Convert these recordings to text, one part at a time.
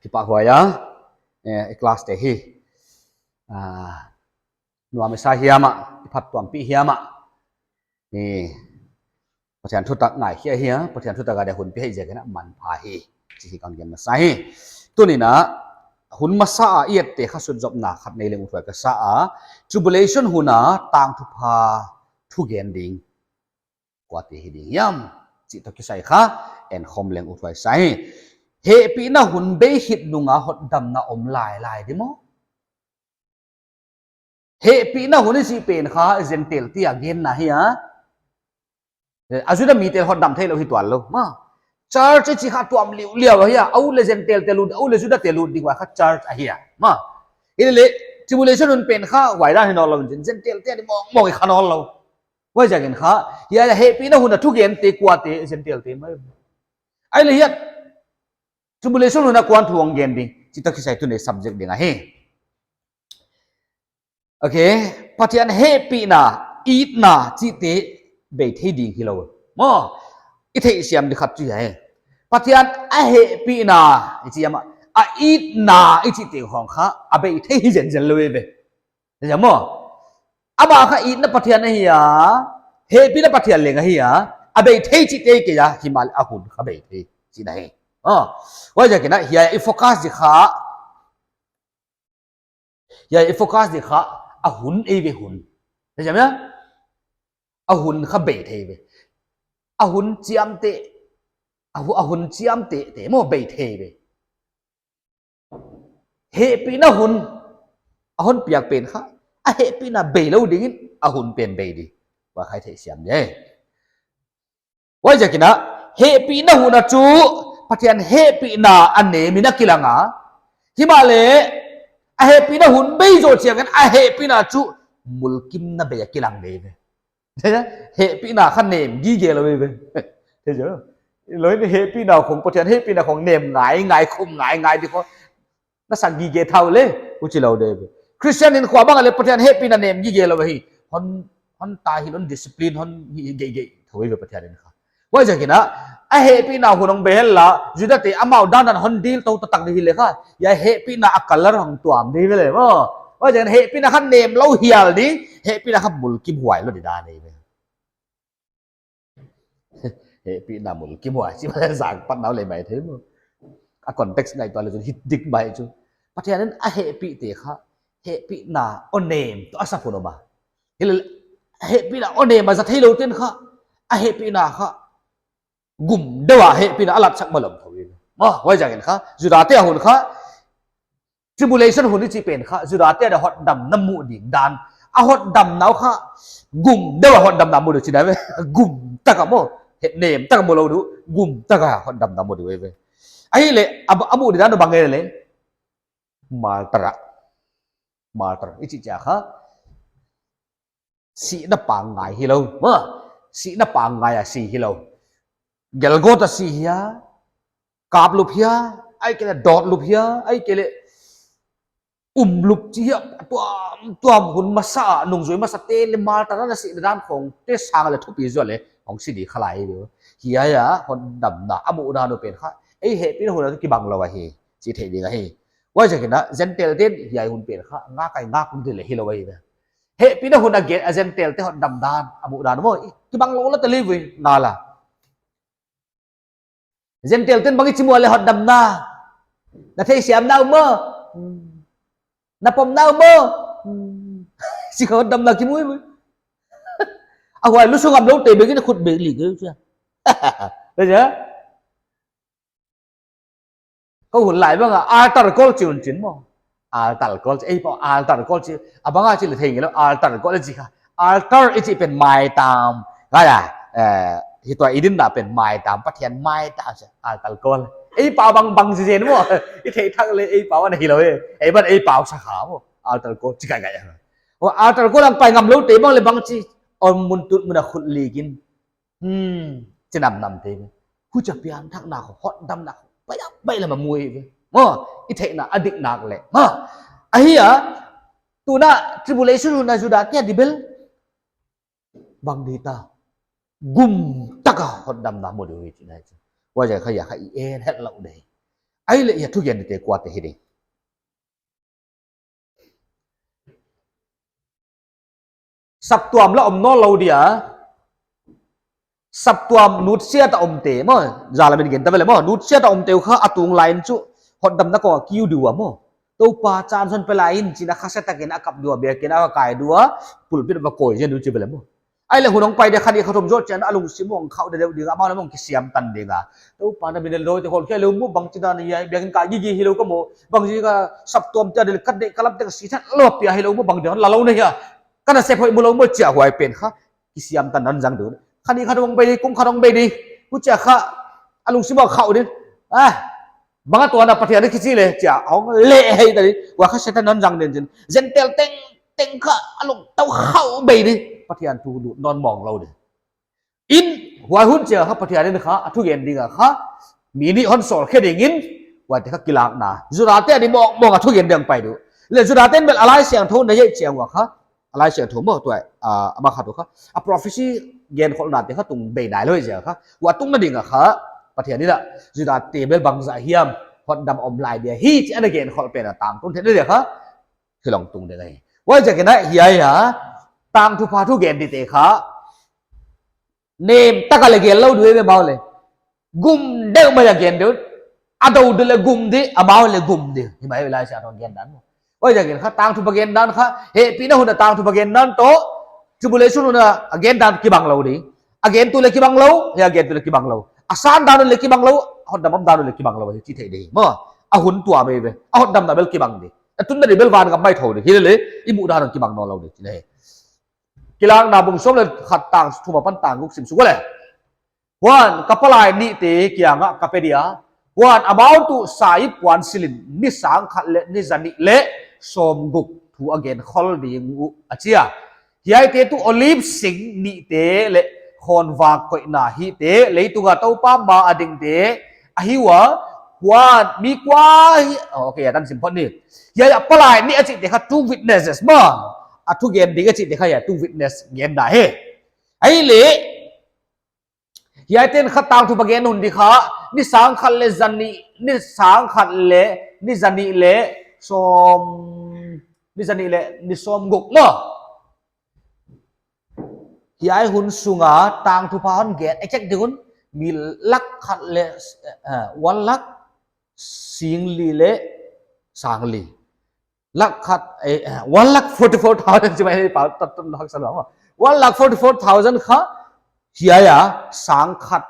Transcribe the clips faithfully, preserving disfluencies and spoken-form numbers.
Kipak huai a, eh, i class te hi. Ah, nuam i sa hiam a, i phattuampih hiam a. Eh, Pathian thutak ngaikhia hi a, Pathian thutak a dia hun pia hi ziakin a manpha hi. Chih hi ka gen masa hi. Tuni'n a, hun masa a i et te kha sutzopna khat nei leng uthuai ka sa a. Tribulation hun a tangthupha thugen ding kuate hi ding hiam chih toh kisai kha enkhawm leng uthuai sa hi. Hehpihna hun bei khit nung a hotdamna om lailai di maw? Hehpihna hun i chih pen kha Gentile te a genna hi a. A Juda mite hotdam theilou hi tuanlou maw. Church i chih kha tuam liuliau ahi a. A ut leh Gentile te lut, a ut leh Juda te lut ding huai kha church ahi a maw. Hileleh tribulation hun pen kha huai dan hi nawnlou, Gentile te a di mawngmawng i kha nawnlou. Huaiziakin kha, hiai a hehpihna hun a thugente kuate, Gentile te maw. Ahihleh hiai tribulation hun a kuan thu hong gen ding chih toh kisai tuni'n subject ding ahi. Okay, Pathian hehpihna, itna chihte bei thei ding hilou maw. I theihsiam di khat chu hiai. Pathian a hehpihna i chih hiam a, a itna i chihte khong kha a bei thei hi zenzen lou ve. Hiai maw? Amah kha itna Pathian ahi a, hehpihna Pathian leng ahi a, a bei thei chihte kei a, himahleh a hun kha bei thei chihna hi. Oh, huaiziakin a, hiai i focus di kha, hiai i focus di kha, a hun ei ve hun. Hiai maw? A hun kha bei thei ve. A hun chiamteh, a hu-, a hun chiamteh te maw bei thei ve. Hehpihna hun a hon piak pen kha, a hehpihna beilou dingin a hun pen bei di. Huai kha i theihsiam di. Huaiziakin a, hehpihna hun a chu Pathian hehpihna a nem in a kilang a. Himahleh, a hehpihna hun bei zoh chiangin a hehpihna chu mulkimna bei a kilang di ve. Hehpihna kha nem gige lou ve. Thei zaw. Loi ni hehpihna khong, Pathian hehpihna khong nem ngaingai, khum ngaingai di khong. Na sak gige thou leh, huchi lou di ve. Christian hinkhua bang a leh Pathian hehpihna nem gige lou hi. Hon, hon ta hi, hon discipline, hon hi geigei thou ve Pathian in kha. Huaiziakin a, a hehpihna hun hong bei henla, Juda te amau dandan hon deal tou taktak di hileh kha, hiai hehpihna a color hong tuam di ve leh maw. Huaiziakin hehpihna kha nemlou hial di, hehpihna kha mulkimhuai lou di dan ahi ve. Hehpihna mulkimhuai, chih maw zang pat nau leh mai thei maw. A context ngaihtuah leh chu hi dik mai chu. Pathian in a hehpihte kha, hehpihna a nem toh a sa phot maw. Hileleh, hehpihna a nem a za theilou ten kha, a hehpihna kha, gum deuh a hehpihna a latsak mahlom thou ve. Maw, huaiziakin kha, Juda te a hun kha, tribulation hun i chih pen kha, Juda te a hotdamna mu ding dan. A hotdamna uh kha, gum deuh a hotdamna mu di chihna ve. Gum taka maw, he nem taka mulou di, gum taka hotdamna mu di ve. Ahihleh, a, a mu di dan bang e leh. Martyr a. Martyr, i chih chiang kha. Sihna pangngai hilou, maw. Sihna pangngai a si hilou. Gelgota si hia, kaplup hia, ahihkeileh dawtlup hia, ahihkeileh umlup chi hia, tuamtuam hun masa, nungzui masa te leh martyr a sihna dan khong, te sang leh thupi zaw leh, hong si di kha lai ve. Hiai a, hotdamna, a muhdan uh pen kha. Ei hehpihna hun a kibang lou ahi, chih theih ding ahi. Huaiziakin a, Gentile ten, hiai hun pen kha, ngak ai ngak hun di leh hilou ahi ve. Hehpihna hun a gen, a Gentile te hotdam dan, a muhdan maw, i, kibang lou la ta leh ve, ngal a. Gentile ten bang i chih maw leh hotdamna. Na theihsiam na uh maw. Na pom na uh maw. Chih hotdamna kimu ve. A huai lusu ngamlou te bek in khut bek lik e chia. Te chia. Kou hun lai bang a altar call chi un chin maw. Altar call chi, ei pau altar call chi. A bang a chi leh thei ngeilou altar call chi kha. Altar i chih pen maitam. Kha ya, eh, hi tua i dinna pen maitam, Pathian maitam chi. Altar call. Ei pau bang bang chi zen maw. I theih thak leh ei pau ana hilou e. Ei ban ei pau sa kha maw. Altar call chi kai kai. Oh, altar call ang pai ngamlou te bang leh bang chi. On mun tut mun a khut lik in. Hmm, chi namnam te ve. Huchia pianthakna khong, hotdamna khong, pai a, pai lam a mu ve. Maw, i theihna a dik nak leh. Maw, ahi a, tuna tribulation hun a Juda te a di bel. Bang di ta. Gum taka hotdamna mu di ve chihna hi chu. Huaiziak kha hiai kha i en hetlou di. Ahihleh hiai thugen dite kuate hi ding. Saptuam lah om nawnlou dia. Saptuam nutsiat a omte maw, zalamin gen ta vele maw, nutsiat a omte uh kha a tung lai in chu hotdamna kong a kiu di ua maw. Toupa chan hon pe lai in chi'n a khase takin a kap di ua, biakin a kai di ua, pulpit va koi zen di uh chi vele maw. Ahihleh hun hong pai dia kha nih kha thum zoh chiang a lungsim hong khauh deuh ding a, amau leh hong kisiam tan ding a. Toupa, na min a lawmte khol khia lou maw, bangchidan a biakin kai gige hilou ka maw, bangchi ka saptuam te a dil ka deih ka lam te ka si that lou pia hilou maw, bang dia hon la lou na hia. Ka nasep hoih mulou maw chia huai pen kha kisiam tan hon zang di uh. Kha nih kha thum hong bei di, kum khat hong bei di. Huchia kha a lungsim hong khauh di. Ah, bang a tuan a Pathian a kichi leh chia hong leh hei ta di. Huai kha Setan hon zang di uh chin. Gentile tengteng kha a lungtang khauh bei di. Pathian thu lut nawn mawng lou di. In huai hun chia kha Pathian in kha a thugen ding a kha mi nih hon sawl khe ding in, huaite kha kilakna. Judate a di mawngmawng a thugen ding pai di uh. Leh Judate'n bel a Laisiangthou na hih chiang ua kha, a Laisiangthou maw tua, ah, ama khat uh kha, a prophecy genkholhna te kha tung bei nailou ziak kha, huai tungna ding a kha Pathian in a Judate bel bangzah hiam hotdam om lai dia hi chi'n a genkholh pen a tangtung theihna dia kha hilong tung ding ahi. Huaiziakin a hiai a tangthupha thugen dite kha nem taka leh gen lou di uh ve maw leh. Gum deuh mai a gen di uh. A dou di leh gum di, amau leh gum di. Hi mai Laisiangthou gendan. Huaiziakin kha tangthupha gendan kha, hehpihna hun a tangthupha gendan toh, tribulation hun a gendan kibang lou di. A gentu leh kibang lou, hiai a gentu leh kibang lou. A sandan leh kibang lou, a hotdam omdan leh kibang lou, hi chi thei di. Maw, a hun tuam mai ve. A hotdamna bel kibang di. A tunna di bel vangam mai thou di. Hilele, i muhdan kibang nawnlou di. Chi nei. Kilakna bung sawm leh khat tang thum apan tang guk sim suk leh. Huan ka palai nihte kiangah ka pe dia. Huan amau tuh sa ip puan silh in ni sangkhat leh ni zanih leh sawmguk thu a genkhol ding uh a chi a. Hiaite tuh olive sing nihte leh khawnvak koihna hihte, leitunga Toupa ma a dingte ahi ua. Huan mi kua hi, oh, okay, a tan sim phot ni. Hiai a palai nih a chihte kha two witnesses maw. A thugen ding a chihte kha hiai two witness gendan hi. Ahihleh hiaite'n kha tangthupha gen hun di kha, ni sangkhat leh zanih, ni sangkhat leh, ni zanih leh sawm, ni zanih leh ni sawmguk maw. Hiai hun sunga tangthupha hon gen exact di un, mi lak khat leh, eh, one lakh singli leh sangli. Lakh khat, eh, eh, one lakh forty-four thousand chi mai pa, tat, tat, hak sa lo. One lakh forty-four thousand kha, hiai a, sangkhat,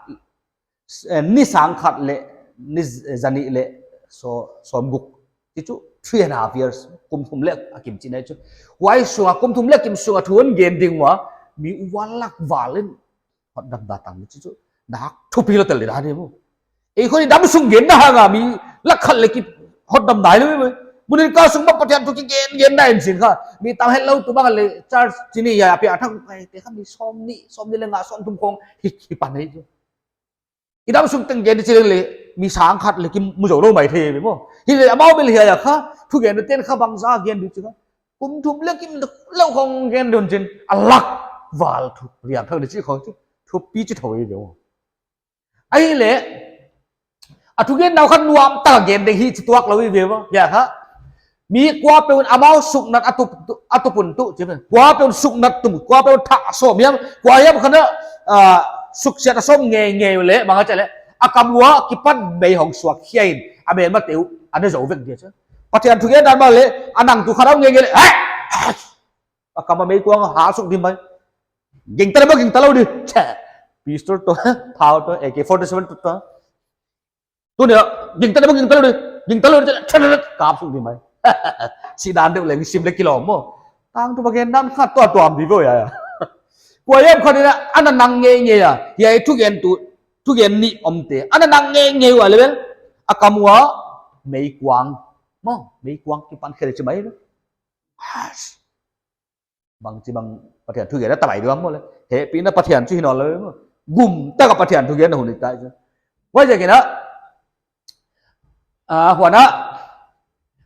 eh, ni sangkhat leh, ni z-, zanih leh, so, sawmguk. Chi chu, three and a half years, kum thum leh a kim chi nei chu. Huai sunga, kum thum leh kim sunga thu hon gen ding ua, mi one lakh val in, hotdam da tang mi chi chu. Nak thupi lou tel di dan hi maw. Ei khawng i damsung genna hang a mi lakh khat leh ki hotdam nailou maw. Mun in ka sung maw Pathian thu kigen genna in chin kha. Mi tam hetlou tu bang leh church chini a pia thang kai te kha mi sawmnih, sawmnih leh nga sawmthum khawng hi, hi pan hi chu. I damsung teng gen di chi leh mi sangkhat leh ki mu zou lou mai thei maw. Hileh amau bel hiai a kha, thugente'n kha bangzah gen di chi kha. Kum thum leh kim lou khawng gen di un chin, a lakh val thu, riang thak di chi khawng chu, thupi chi thou i ve maw. Ahihleh, a thugenna uh kha nuamtak a gen ding hi chi tuak lou i ve maw. Hiai kha, mi kuapeuh in amau suknat a tup, a tup un tuh, chi ve. Kuapeuh in suknat tuh, kuapeuh in thah a sawm hiam, kua hiam kha na, ah, suksiat a sawm ngeingei uleh, manga chale, a kam uah kipan mei hong suak khia in, a melmate uh, a ne zou vek dia chu. Pathian thugendan mah leh, a nang tu kha dau ngeingei leh, eh! A kam a meikuang hah suk di mai. Gingta leh maw gingta lou di. Che. Pistol toh, thau toh, A K forty-seven toh, toh. Tuni a, gingta leh maw gingta lou di. Gingta lou di, che, che, che, kap suk di mai. Sidan deuh leng sim leh kilawm maw. Tangthupha gendan kha tuamtuam di ve ua. Kua hiam kha ni na, ana nang ngeingei a. Hiai thugentu, thugen nih omte. Ana nang ngeingei ua leh bel. A kam uah, meikuang. Maw, meikuang kipan khia di chi mai. Bangchi bang Pathian thugen a ta mai di ua maw leh. Hehpihna Pathian chu hi nawnlou maw. Gum taka Pathian thugenna hun i tai chu. Huaiziakin a, ah, huan a,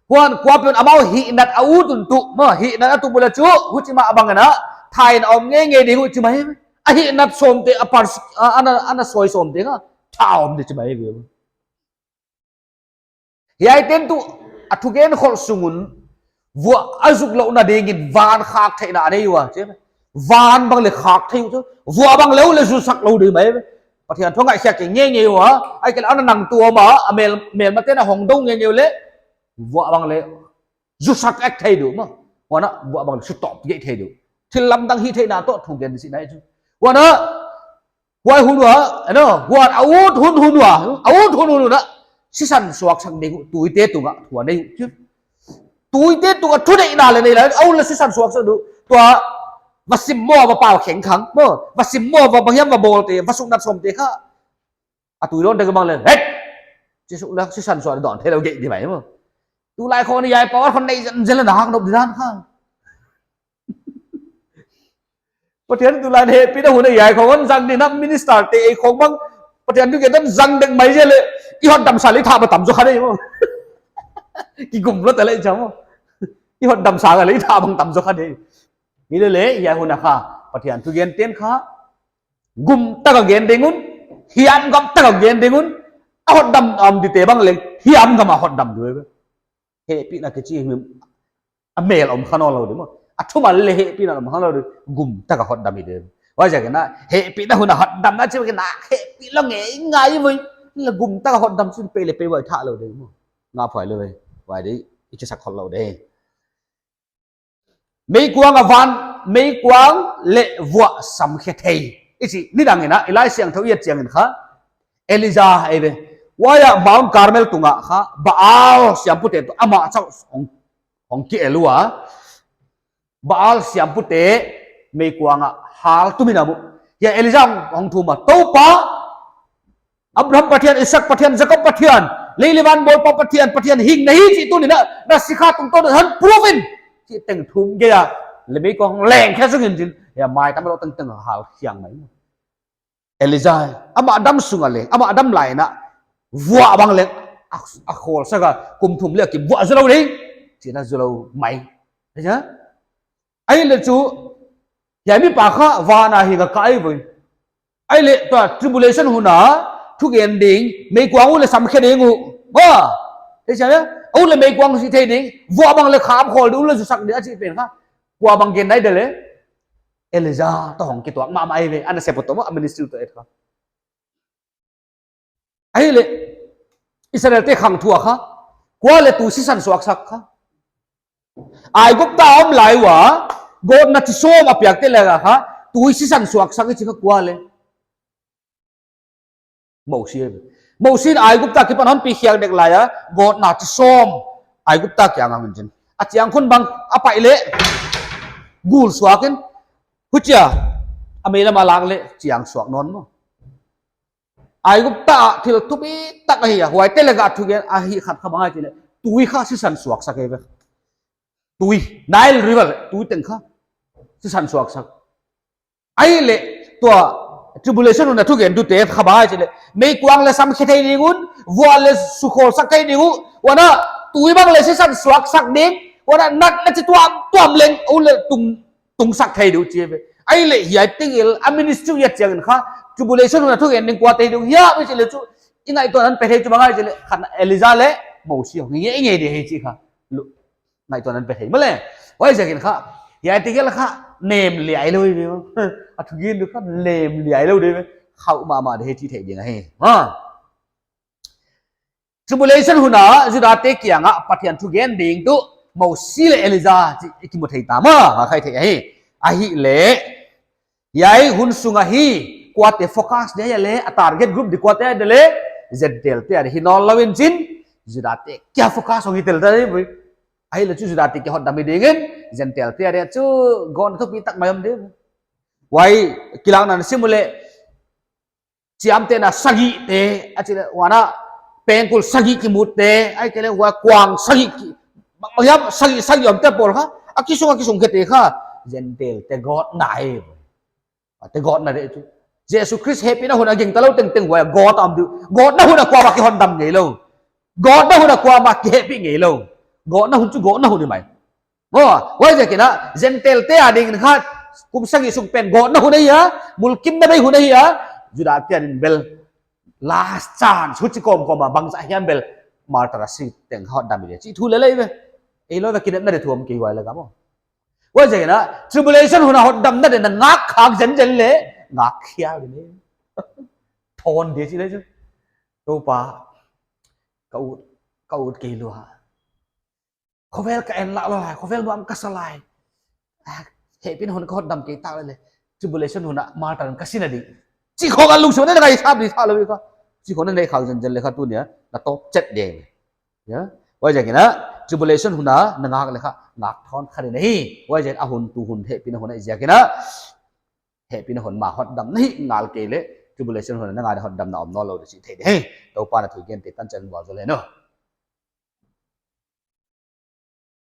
huan kuapeuh in amau hihnat a ut un tuh maw, hihnat a tuh bul a chu, huchi mah bang in a, thah in a om ngeingei di huchi mai. A hihnat sawmte, a pars-, a, ana, ana sawi sawmte kha, thah a om di chi mai ve. Hiaite'n tuh a thugen khol sung un vuah a zuk louhna dingin van khak theihna a nei ua, chi. Van bang leh khak thei uh chu, vuah bang leh uh leh zusak lou ding mai. Pathian thu ngaihkhiak kei ngeingei ua, ahihkeileh ana nang tuam a, a mel, melmate'n a hong dou ngeingei uleh, vuah bang leh zusak ek thei ding maw. Huan a vuah bang leh sutawp gei thei ding. Thil lamdang hih theihna toh thugen sihna ahi chu. Huan a, huai hun ua, ano, huan a ut hun hun ua, a ut hun hun ua, sisan suaksak ding uh, tuite tungah thu a nei uh, chi. Tuite tungah thuneihna leh nei lai, a ut leh sisan suaksak ding uh, tua, va sim maw, va pau khengkhang, maw, va sim maw, va bang hiam va bawlte, va suknat sawmte kha. A tui dawnte kha bang leh, het! Chi suk leh, sisan suak dawn theilou gei ding mai maw. Tulai khawng hiai power khawng nei zenzen leh na hak nop di dan kha. Pathian tulai hehpihna hun a hiai khawng hon zang ding na minister te ei khawng bang. Pathian thu gen dan zang dek mai zel leh. I hotdamsa leh i thah bang tam zaw kha ding maw. Kigum lou ta leh cha maw. I hotdamsa leh i thah bang tam zaw kha ding. Hileleh, hiai hun a kha. Pathian thugente'n kha. Gum taka gen ding un. Hiam gam taka gen ding un. A hotdam om dite bang leng. Hiam gam a hotdam ding uh. Hehpihna kichi hi a mel om kha nawnlou ding maw. A thumal leh hehpihna om kha nawnlou ding. Gum taka hotdam hi ding. Huaiziakin a hehpihna hun a hotdamna chi kha hehpih lou ngeingai uh. Leh gum taka hotdam chu pei leh pei huai thah lou ding maw. Nga phuai lou ve. Huai ding i kisak khol lou ding. Meikuang a van, meikuang leh vuah sam khe thei. I chih, nidang in a, i Laisiangthou i et chiangin kha, Elijah ei ve. Huai a Mount Carmel tungah kha, Baal siampute toh amah chauh hong, hong ki-el ua. Baal siampute meikuang ah hal tumin a mu. Hiai Elijah hong, hong thum a, Toupa, Abraham Pathian, Isaac Pathian, Jacob Pathian, lei leh van bawlpa Pathian, Pathian hing na hi chih tuni'n a, na sikha tungtawn in hon prove in. Chih teng thum gei a, leh meikuang leng khe sungin chin, hiai maitam lou tengteng hal khiang mai. Elijah, amah dam sung a leng, amah dam lai in a, vuah bang leng, a, a khawlsak a, kum thum leh a kim vuah zou lou ding, chih na zou lou mai. Elijah, ahihleh chu, hiai mipa kha van a hing a kai ve. Ahihleh tua tribulation hun a, thugen ding, meikuang uh leh sam khe ding uh. Maw, thei chiang a, a ut leh meikuang zi thei ding, vuah bang leh kham khawl ding, ut leh zusak ding, a chih pen kha. Kua bang gen nai dele. Elijah toh hong kituak mahmah ei ve, ana sep uh toh maw, a ministry toh et kha. Ahihleh, Israelte khangthu a kha, kua leh tui sisan suaksak kha. Aigupta om lai ua, gawtna chi sawm a piakte lak a kha, tui sisan suaksak i chih kha kua leh. Mosi. Mosi in Aigupta akipan hon pi khiak dek lai a, gawtna chi sawm, Aigupta kiang a hon chin. A chiang khun bang, a pai leh, gul suak in, huchia, a meilam a lak leh, chiang suak nawn maw. Aigupta ah thil thupitak ahi a, huaite lak a thugen ahi khat kha bang ahia chih leh, tui kha sisan suaksak ei ve. Tui, Nile River, tui teng kha, sisan suaksak. Ahihleh, tua, tribulation hun a thugen dute kha bang ahia chih leh, meikuang leh sam khe thei ding un, vuah leh sukhawlsak thei ding uh, huan a, tui bang leh sisan suaksak ding, huan a, natna chi tuamtuam leng, a ut leh tung tungsak thei ding uh chi ve. Ahihleh hiai teng el a ministry a chiang in kha, tribulation hun a thugen ding kua thei ding uh, hiai mi chih leh chu, i ngaihtuahna in pe thei chu bang ahia chih leh, khat Elijah leh Mosi hong ngeingei di hi chih kha. Lu, ngaihtuahna in pe thei maw leh. Huaiziakin kha, hiai teng el kha, nem liai lou ve. A thugen ding kha, nem liai lou di ve. Khauh mahmah di hi chi thei ding ahi. Ha. Tribulation hun a Judate kiang a Pathian thugen ding tuh Mosi leh Elijah chih i kimu thei ta maw, a khai thei ahi. Ahihleh, hiai hun sung a hi, kuate focus di ahia leh, a target group di kuate ahia leh, Gentile te ahi nawnlou in chin, Judate kia focus hong hi tel ta di ve. Ahihleh chu Judate kia hotdam hi ding in, Gentile te ahi chu, gawtna thupitak mai om di. Huai, kilakna in sim uleh, chiamtehna sagihte, a chih leh, huan a, pengkul sagih kimutte, ahihkeileh huai kuang sagih ki, bang, bang hiam sagih, sagih omte pawl kha, a kisung, a kisung khete kha, Gentile te gawtna ei. A te gawtna di chu. Jesu Khrist hehpihna hun a gingta lou tengteng huai a gawt a om di uh. Gawtna hun a kuamah kihotdam ngeilou. Gawtna hun a kuamah kihehpih ngeilou. Gawtna hun chu gawtna hun hi mai. Maw, huaiziakin a, Gentile te adingin kha, kum sagih sung pen gawtna hun ahi a, mulkimna bei hun ahi a, Judate adingin bel, last chance, huchi kawmkawm a, bangzah hiam bel, martyr a si teng hotdam i di chih thu lel ahi ve. Ei lou ve, kinepna di thu om kei huai leh ka maw. Huaiziakin a tribulation hun a hotdamna di na ngak khak zenzen leh ngak khia di. Thon di chih leh chu. Toupa, ka ut, ka ut kei lua. Khovel ka en lah lou lai, khovel nuam ka sa lai. Ah, hehpihna hun ka hotdam kei tak leh, tribulation hun a martyr ka si na di. Chih khong a lungsim na ngaisang di sa lou kha. Chih khong na nei khak zenzen leh kha tuni a na tawp chet ding. Ya, huaiziakin a tribulation hun a na ngak leh kha ngak thon kha di na hi. Huaiziakin a hun tu hun hehpihna hun ahih ziakin a, hehpihna hun mah hotdam na hi ngal kei leh, tribulation hun a na ngak di hotdamna om nawnlou di chih thei di hi. Toupa'n a thu gen te tan chan bual zo le no.